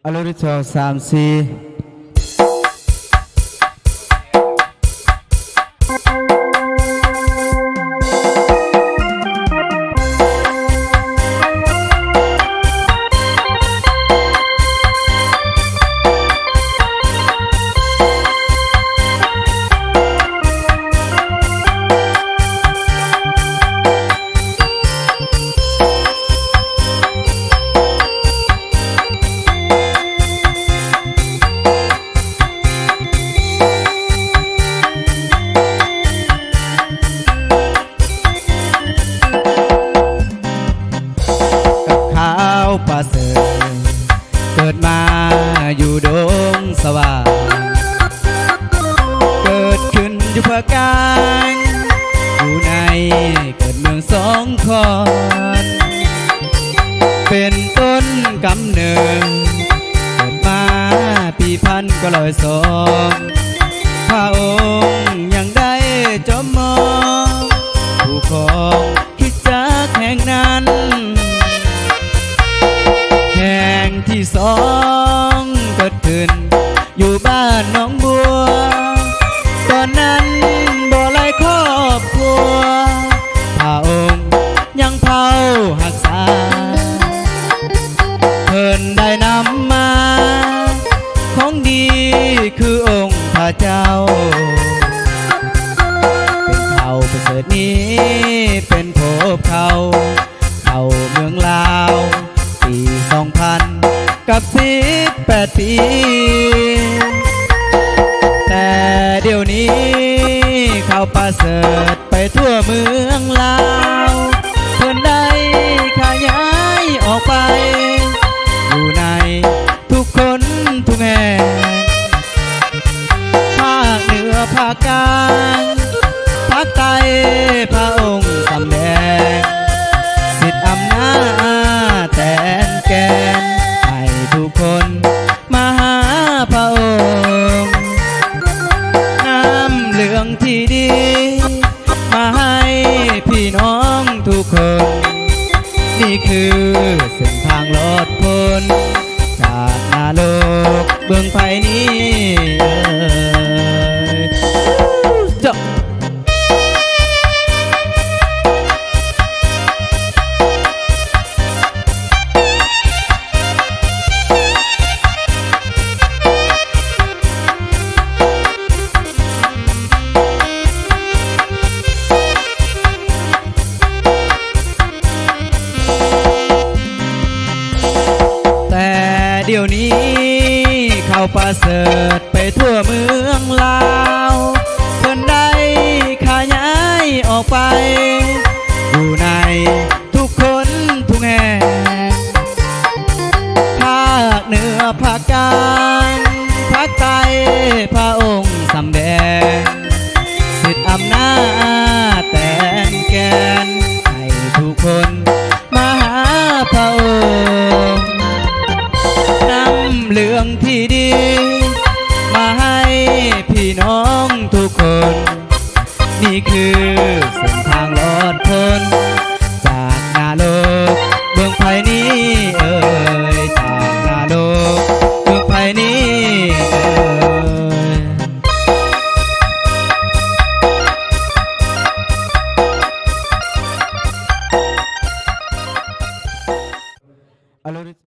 ອາໂລ ໜຶ່ງ ສອງ ສາມ ສີ່. ກັບຂ່າວປະເສີດ ເກີດມາຢູ່ດົງສະຫວ່າງ ເກີດຂຶ້ນຢູ່ພາກກາງ ຢູ່ໃນເກີດເມືອງສອງຄອນ ເປັນຕົ້ນກຳເນີດ ເກີດມາປີພັນເກົ້າຮ້ອຍສອງ ພະອົງຍັງໄດ້ຈອມມອງ ຜູ້ຄອງຄຣິສຕະຈັກແຫ່ງນັ້ນ ແຫ່ງທີສອງເກີດຂຶ້ນຢູ່ບ້ານໜອງບົວ ຕອນນັ້ນບໍ່ຫຼາຍຄອບຄົວ ພະອົງຍັງເຝົ້າຮັກສາ ເພິ່ນໄດ້ນຳມາຂອງດີຄືອົງພະເຈົ້າ ເປັນຂ່າວປະເສີດນີ້ ເປັນພົບເຂົ້າ ເຂົ້າເມືອງລາວ ປີສອງພັນກັບສິບແປດປີ ແຕ່ດຽວນີ້ຂ່າວປະເສີດໄປທົ່ວເມືອງລາວ ເພິ່ນໄດ້ຂະຫຍາຍອອກໄປ ຢູ່ໃນທຸກຄົນທຸກແຫ່ງ ພາກເໜືອພາກກາງ ພາກໃຕ້ພະອົງສຳແດງ ສິດອຳນາດແຕ່ນແກ່ນ ໃຫ້ທຸກຄົນມາຫາພະອົງ ນຳເລື່ອງທີ່ດີ ມາໃຫ້ພີ່ນ້ອງທຸກຄົນ ນີ້ຄືເສັ້ນທາງລອດພົ້ນ ຈາກນະລົກເບື້ອງໄຟນີ້ເອີຍ ເຈາະ. ແຕ່ດຽວນີ້ຂ່າວປະເສີດໄປທົ່ວເມືອງລາວ ເພິ່ນໄດ້ຂະຫຍາຍອອກໄປ ຢູ່ໃນທຸກຄົນທຸກແຫ່ງ ພາກເໜືອພາກກາງ